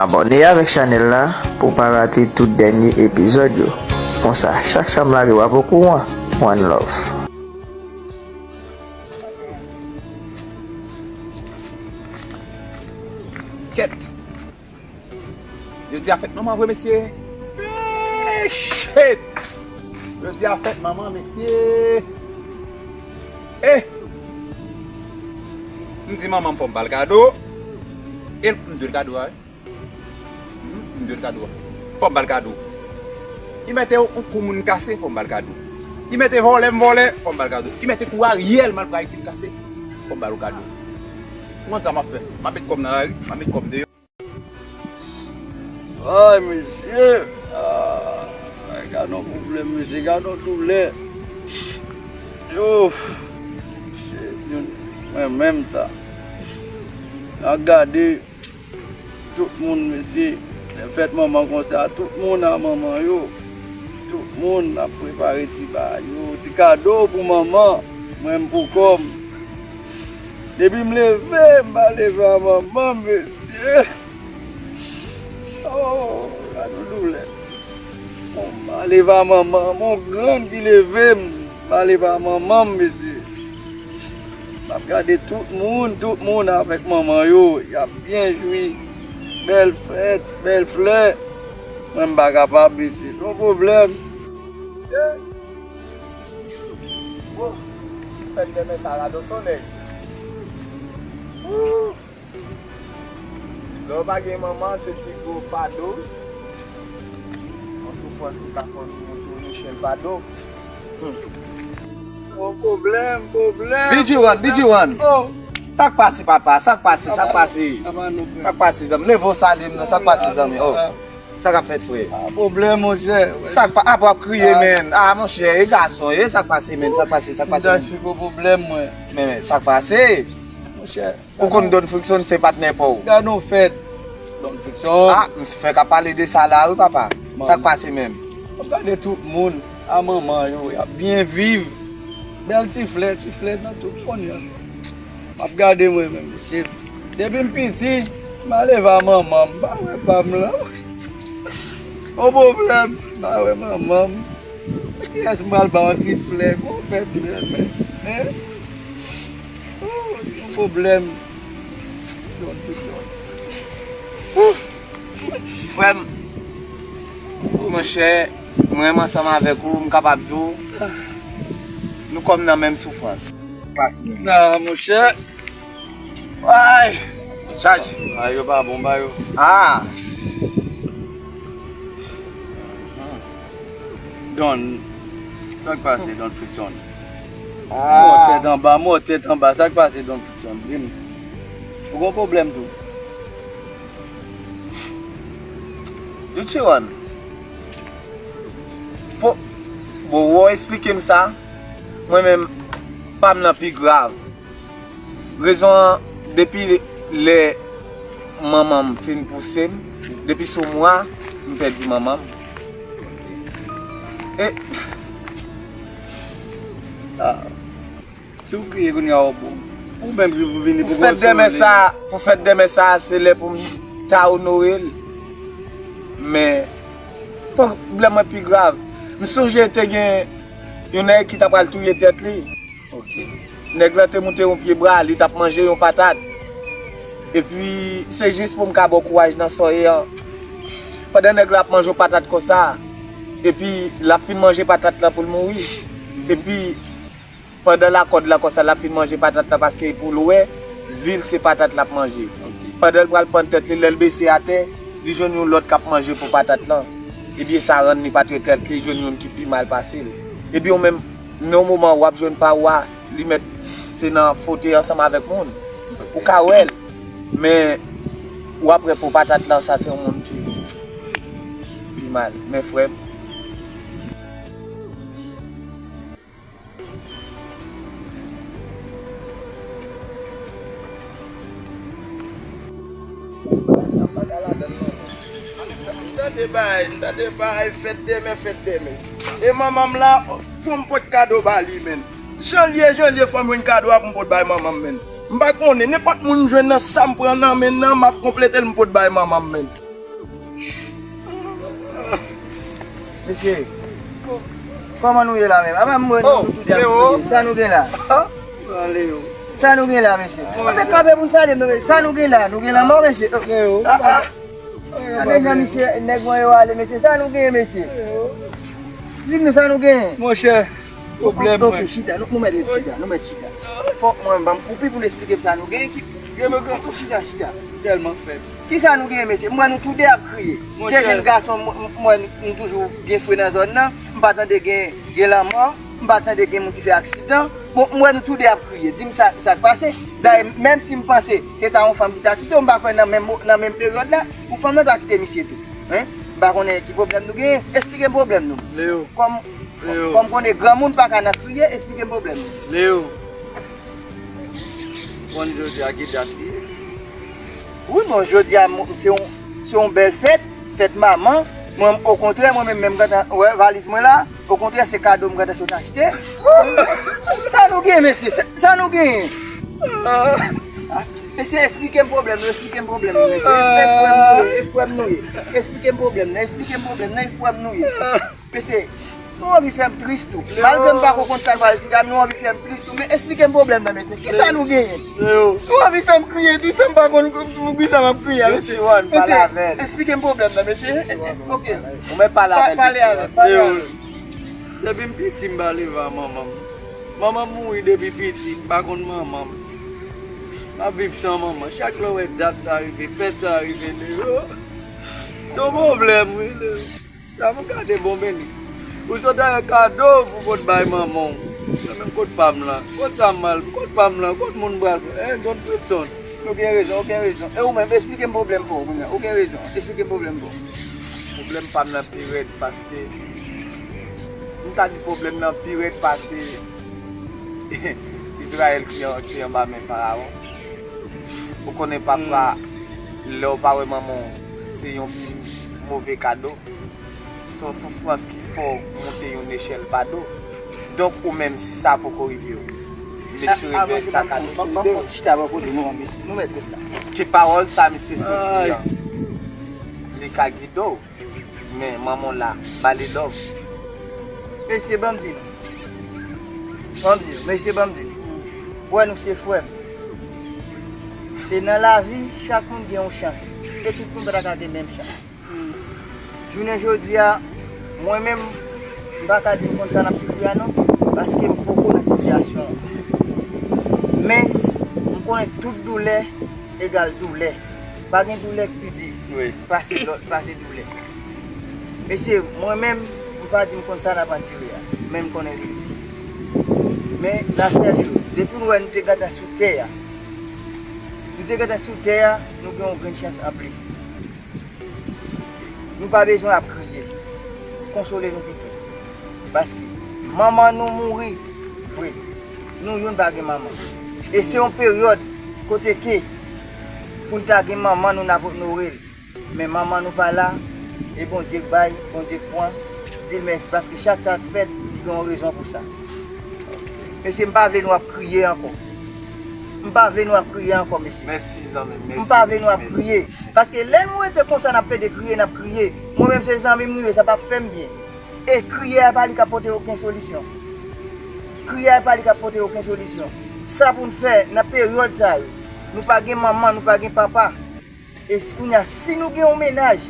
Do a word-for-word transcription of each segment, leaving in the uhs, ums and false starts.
Abòne avèk chanèl la pou w pa rate tout dènye epizòd yo. Konsa, chak sa m lage w ap okouran. One love. Kèt. Jodi a fèt manman vre, mesye. Eh, shit. Jodi a fèt manman, mesye. Eh. M di manman m fò m ba l kado. E m dwe l kado a, wi. Hmm, m dwe l kado a. Fò m ba l kado. I mete yon kou moun kase, fò m ba l kado. I mete vòlè m vòlè, fò m ba l kado. I mete kou Ariel m al pran Ayiti m kase, fò m ba l kado. Ou konn sa m ap fè? M ap met kò m nan lari, m ap met kò m deyò. Ay, mesye! Ah, ay, gad yon pwoblèm, mesye, gad yon doulè. Ouf! Se youn, mwen menm sa. A gade, tout moun, mesye, lè fèt manman konsa, tout moun a manman yo. Tout moun ap prepare ti bagay yo, ti kado pou manman. Mwen m pou kò m. Depi m leve, m pa leve a manman m, mesye. Oh, gad yon doulè. Bon, m pa leve a manman m, yon grann ki leve m, m pa leve a manman m, mesye. M ap gade tout moun, tout moun avèk manman yo, y ap byen jwi. Bèl fèt, bèl flè. Mwen m pa kapab, mesye. Se yon pwoblèm. Oh, fèt demen sa rado solèy. Ooh. Lè w pa gen manman, se pi gwo fado. Yon soufrans ki ka fè w tounen chen l pa do. Hmm. Oh, pwoblèm, pwoblèm. B G One, B G One. Oh. Sa k pase, papa? Sa k pase? Sa k pase? Sa k pase, zanmi? Leve w salye m nan. Sa k pase, zanmi? Oh. Sa k ap fèt, frè? Ah, pwoblèm, monchè. Sa k pa, apa w ap kriye, menn? Ah, monchè, e gason, e sa k pase, menn? Sa k pase? Sa k pase, menn? Pwoblèm, mwen. Men, men, sa k pase? Monchè. Ou konn Don Frickson se patnè pa w? Gad yon fèt. Don Frickson. Ah, m fèk ap pale de sa la wi, papa. Sa k pase menm? M ap gade tout moun a manman yo, y ap byen viv. Bèl ti flè, ti flè nan tout kounye a. M ap gade mwen menm, mesye. Depi m piti, m pa leve a manman m, m pa wè pa m lan. Yon pwoblèm, m pa wè manman m. Kiyès m pral ba yon ti flè? Gon fèt menm, men. Oh, yon pwoblèm. Frè m, monchè, mwen menm ansanm avèk ou, m kapab di w, nou kòm nan menm soufrans. Nan, monchè. Ay, chaj. Ay, yo pa bon, ba yo. Ah. Don, sa k pase, Don Frickson? Ah. Mò tèt anba, mò tèt anba, sa k pase, Don Frickson? Di m. Ou gon pwoblèm tou? Duchiwan. Po, bon, ou eksplike m sa. Mwen menm, pa m nan pi grav. Rezon an, depi lè manman m fin pouse m, depi sou mwa, m pèdi manman m. E, ah, si w kriye kounye a, w bon. Ou menm ki pou vini pou fèt demen sa, pou fèt demen sa, se lè pou m ta onore l. Men, pwoblèm mwen pi grav. M sonje te gen yon nèg ki ta pral touye tèt li. Ok. Nèg lan te moute yon pye bwa, li t ap manje yon patat. Epi, se jis pou m ka ba w kouraj nan sa w ye an. Pandan nèg la ap manje yon patat konsa, epi l ap fin manje patat lan pou l mouri. Epi, pandan lakòd la konsa, l ap fin manje patat lan, paske pou l wè, vi l se patat l ap manje. Ok. Pandan l pral pann tèt li, lè l bese atè, li jwenn yon lòt k ap manje po patat lan. Ebyen, sa rann li pa trete tèt li, jwenn youn ki pi mal pase l. Ebyen, ou menm, nan yon moman, w ap jwenn pa w a, li mèt se nan fotèy ansanm avèk moun. Ou ka wè l, men w ap wè po patat lan, sa se yon moun ki pi mal. Men frè m, M tande bagay, m tande bagay, fèt demen, fèt demen. E manman m la, fò m pot kado ba li, menn. Jan l ye, jan l ye, fò m jwenn kado a pou m pot bay manman m, menn. M pa konnen, nenpòt moun m jwenn nan, sa m pran nan men nan, m ap konplete l, m pot bay manman m, menn. Mesye, kòman nou ye la menm? Apa m wè nou tou de ap kriye. Sa nou gen la? Sa nou gen la, mesye? Anben kanpe pou n salye m non, mesye. Sa nou gen la? Nou gen lanmò, mesye? Gade jan misye, nèg mwen yo ale, mesye. Sa nou genyen, mesye? Di m non, sa nou genyen? Monchè, pwoblèm mwen. Ok, chita, nou, nou mèt chita, nou mèt chita. Fòk mwen, ban m koupi pou n esplike m sa nou genyen. Ki, chita, chita. Tèlman fèb. Kisa nou genyen, mesye? M wè nou tou de ap kriye. De jèn gason, m, m, m wè nou, nou toujou byen fre nan zòn nan. M pa tande gen, gen lanmò. M pa tande gen moun ki fè aksidan. Bon, m wè nou tou de ap kriye. Di m sa, sa k pase. Dayè, menm si m panse se ta yon fanm ki ta kite w, m pa kwè nan menm, nan menm peryòd la, pou fanm nan ta kite misye tou. Hein? M pa konnen ki pwoblèm nou genyen. Esplike m pwoblèm nou. Leo. Kòm, Leo. Kòm konnen granmoun pa ka nan kriye, esplike m pwoblèm nou. Leo. Konn jodi a ki dat li ye? Wi, bon, jodi a, m, se yon, se yon bèl fèt, fèt manman. Mwen, okontrè, mwen menm, menm gentan, wè, valiz mwen la. Okontrè, se kado m gentan sot achte. Sa nou genyen, mesye? Sa, sa nou genyen? Ah, mesye, esplike m pwoblèm nou, esplike m pwoblèm nou, mesye. E, e frè m nou ye, e frè m nou ye. Esplike m pwoblèm nan, esplike m pwoblèm nan, e frè m nou ye. Mesye, nou anvi fè m tris tou. Malgre m pa ko konn sa k pral vin la, men nou anvi fè m tris tou. Men esplike m pwoblèm nan, mesye. Kisa nou genyen? Nou anvi fè m kriye tou, san m pa konn pou kisa m ap kriye a, mesye. Mesye, esplike m pwoblèm nan, mesye. Ok. Ou mèt pale avè l, pale avè l, pale avè l. Depi m piti, m pa leve a manman m. Manman m mouri depi piti, m pa konn manman m. M ap viv san manman. Chak lè w wè dat sa rive, fèt sa rive, Leo. Se yon pwoblèm, wi, Leo. Sa mwen gade bon beni. Ou sot avèk kado pou pot bay manman w. Mwen menm kot pa m lan? Kot sa m al? Kot pa m lan? Kot moun m pral pran? Eh, John Fritson. Ou gen rezon, ou gen rezon. E ou menm, esplike m pwoblèm pa w kounye a. Ou gen rezon, esplike m pwoblèm pa w. Pwoblèm pa m nan pi rèd paske, m ta di pwoblèm nan pi rèd pase Izrayèl ki an, ki anba men Farawon. Ou konnen pafwa, lè w pa wè manman w, se yon pi move kado. Se yon soufrans ki fè w monte yon nechèl pa do. Donk, ou menm, si sa poko rive w, m espere gen sa ka rive w. Chita bò kote nou an, mesye. Nou mèt ret la. Ke pawòl sa misye soti an, li ka gide w. Men manman w la, ba li love. Mesye, ban m di nou. Ban m di nou, mesye, ban m di nou. Ou wè nou se frè m. E nan lavi, chak moun gen yon chans. E tout moun pa ta ka gen menm chans. Jounen jodi a, mwen menm, m pa ka di m konn sa n ap soufri a non, paske m poko nan sitiyasyon an. Men, s-, m konnen tout doulè egal doulè. Pa gen doulè k pi di pase lòt, pase doulè. Mesye, mwen menm, m pa di m konn sa n ap andire a, men m konnen li di. Men, la sèl choz, depi nou wè nou te gentan sou tè a, nou te gentan sou tè a, nou gen yon grenn chans anplis. Nou pa bezwen ap kriye. Konsole nou pito. Paske manman nou mouri vre. Nou youn pa gen manman. E se yon peryòd kote ke pou n ta gen manman nou, n ap onore l. Men manman nou pa la, e Bondye k bay, Bondye k pran, di l mèsi. Paske chak sa k fèt, li gen yon rezon pou sa. Mesye, m pa vle nou ap kriye ankò. M pa vle nou ap kriye ankò, mesye. Mèsi, zanmi m. Mèsi. M pa vle nou ap kriye. Paske lè nou rete konsa, n ap plede kriye, n ap kriye. Mwen menm, se zanmi m nou ye, sa p ap fè m byen. E kriye a pa li k ap pote okenn solisyon. Kriye a pa li k ap pote okenn solisyon. Sa pou n fè nan peryòd sa yo. Nou pa gen manman, nou pa gen papa. E si kounye a, si nou gen yon mennaj,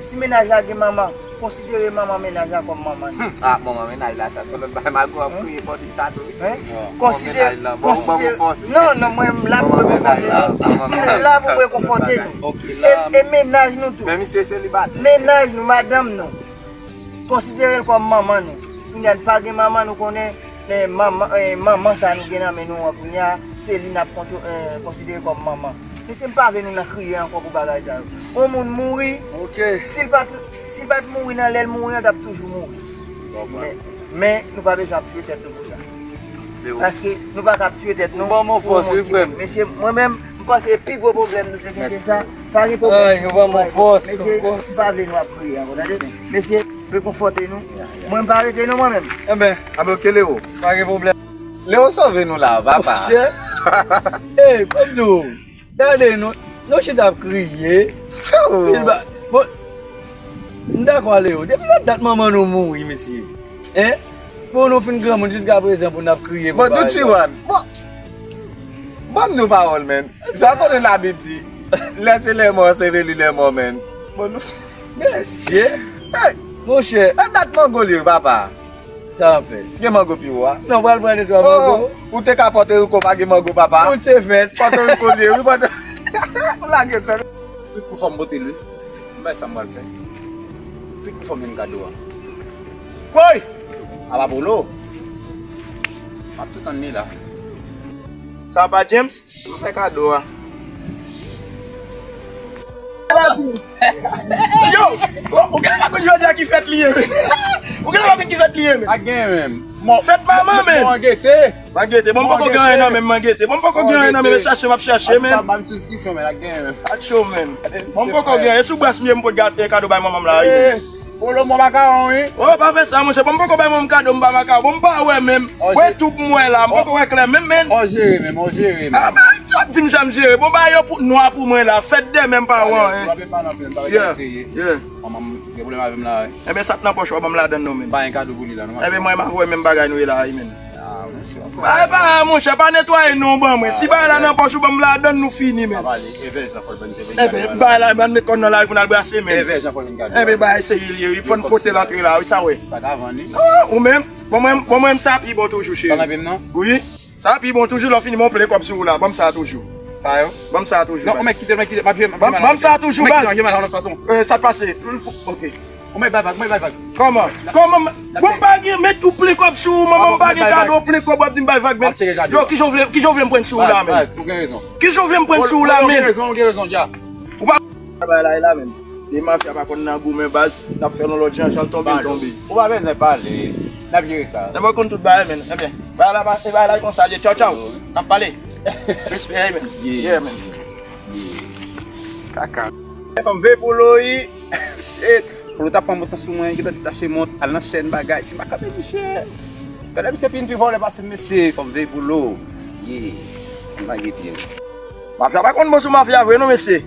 si mennaj la gen manman, konsidere manman mennaj la kòm manman nou. Ah, manman mennaj la, sa se lòt bagay. Malgre w ap kriye, fò w di sa tou, wi. Hein? Konsidere, konsidere, non, non, mwen m la pou rekonfòte nou. M la pou rekonfòte nou. E, e mennaj nou tou. Men misye selibatè. Mennaj nou, madanm nou. Konsidere l kòm manman nou. Kounye a, n pa gen manman, nou konnen, eh, manman, eh, manman sa nou gen nan men nou an kounye a, se li n ap konto-, eh, konsidere kòm manman. Mesye, m pa vle nou nan kriye ankò pou bagay sa yo. Yon moun mouri, si l pa t, si l pa t mouri nan lè l mouri an, l t ap toujou mouri. Men, men nou pa bezwen ap touye tèt nou pou sa. Paske nou pa ka ap touye tèt nou. Ou ban mwen fòs, wi, frè m. Mesye, mwen menm, m panse pi gwo pwoblèm nou te gen se sa. Pa gen pwoblèm. Ay, ou ban mwen fòs, mesye, fòs. M pa vle nou ap kriye ankò, tande. Mesye, rekonfòte nou. Mwen, m pa rete non, mwen menm. Enben. Enben, oke, Leo. Pa gen pwoblèm. Leo sove nou la, papa. Monchè. Ey, ban m di w. Gade nou, nou chita ap kriye. Pil ba-, bon, M dakò ale yo. Depi lòt dat manman nou mouri, mesye. Hein? Bon, nou fin granmoun jiskaprezan pou n ap kriye pou bagay sa. Bon, Douchiwan, bon, ban m di w pawòl, men. Sa w konnen Labib di, lè se lè mò, se veli lè mò, men. Bon, nou... Mesye! Hey! Monchè! E dat mango li, papa. Sa w ap fè? Gen mango pi wo a. Non, pral pran de twa mango. Oh, ou te ka Pòtoriko, pa gen mango, papa. Moun se fèt. Pòtoriko li, wi, Pòto-, ou lage tèt. Tout pou fò m pote l, wi. M bay sa m pral fè. Tout pou fò m jwenn kado a. Woy! Apa Polo? M ap tou tann li la. Sa pa James? M fè kado a. Yo! Ou gen pa konn jodi a ki fèt li ye, men. Ou gen pa konn ki fèt li ye, men. Ak gen menm. Fèt manman, men. Mwen gete. Mwen gete. Bon, m poko gen anyen nan men m, mwen gete. Bon, m poko gen anyen nan men m, chache, m ap chache, men. Ban m ti diskisyon, men, ak gen menm. Atcho, men. Bon, m poko gen anyen. E sou bras m ye, m pot gate kado bay manman m la, wi, men. Polo mwen makawon, wi. Oh, pa fè sa, monchè. Bon, m poko bay manman m kado, m pa makawon. Bon, m pa wè menm. Wè tou pou m wè la. M poko wè klè menm, men. Ò jere menm, ò jere menm. Ah, ben, sa di m jan m jere. Bon, ba yo pou, nwa pou mwen la. Fèt demen m pa wè anyen. Yeah, yeah. Manman m gen pwoblèm avè m la, wi. Enben, sa k nan pòch ou a, ban m ladann non, men. Pa gen kado pou li la, non. Enben, mwen, m ap wè menm bagay nou ye la, wi, men. Ah, monchè. Bay pa, monchè, pa netwaye non, ban mwen. Si bagay la nan pòch ou, ban m ladann nou fini, men. Enben, bay la, ban met kòn nan lari pou n al brase, men. Enben, bagay serye li ye, wi. Fò n pote l antre la, wi, sa wè. Sa ka vann, wi. Ah, ou menm? Bon, mwen, bon, mwen, sa pi bon toujou, cheri. Sa nan pi m nan? Wi. Sa pi bon toujou, lè w fini, men w plen kòb sou ou la, ban m sa toujou. Sa yo? Ban m sa toujou, baz. Non, ou mèt kite, ou mèt kite, m ap jwe, m ap jwe mal. Ban m sa toujou, baz. Ou mèt kite, m ap jwe mal yon lòt fason. Euh, sa k pase? Ok. Ou mèt bay vag, ou mèt bay vag. Kòman? Kòman? Bon, m pa gen, men tou plen kòb sou ou, manman m pa gen kado, w plen kòb, w ap di m bay vag, men. Yo, kijan w vle, kijan w vle m pran sou ou la, men? Ou gen rezon. Kijan w vle m pran sou ou la, men? Ou gen rezon, ou gen rezon, dja. Ou pa bay la, la, men. De mafya pa konn nan goumen baz, n ap fè l yon lòt jan, jan l tonbe, l tonbe. Ou pa bezwen pale, n ap jere sa. Nèg mwen konn tout bagay, men. Enben, bagay la pase, bagay la konsa l ye. Tchaw, tchaw. N ap pale. Respè, men. Yeah, men. Kaka. Fò m veye Polo, wi. Shit. Polo t ap pran mont sou mwen, gentan detache mont, al nan chèn bagay. Si m pa kanpe misye. Gade misye pi n pi vòlè pase m, mesye. Fò m veye Polo. Yeah. M lage pye m. Mafya pa konn bon sou mafya vre non, mesye.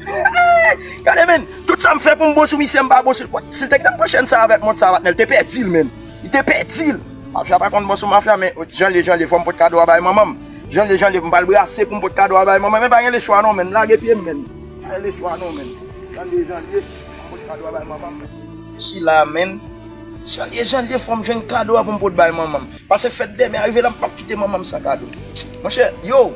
Gade, men, tout sa m fè pou m bon sou misye, m pa bon sou l. Si l te gen pwochèn sa avèk mont sa, patnè, l te pèdi l, men. Li te pèdi l. Mafya pa konn bon sou mafya, men jan l ye, jan l ye, fò m pot kado a bay manman m. Jan l ye, jan l ye, m pral brase pou m pot kado a bay manman m. Men pa gen lechwa non, men. Lage pye m, men. Pa gen lechwa non, men. Jan l ye, jan l ye, m pot kado a bay manman m. Sila, men. Jan l ye, jan l ye, fò m jwenn kado a pou m pot bay manman m. Pase fèt demen a rive la, m p ap kite manman m san kado. Monchè, yo,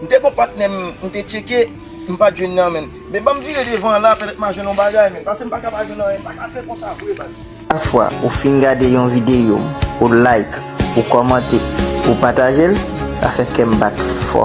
m te gon patnè m, m te tcheke, m pa t jwenn nan, men. Men ban m vire devan an la, petèt m a jwenn yon bagay, men. Pase m pa ka pa jwenn anyen, m pa ka fè konsa vre, baz. Chak fwa ou fin gade yon videyo m, ou like, ou kòmante, ou pataje l, sa fè kè m bat fò.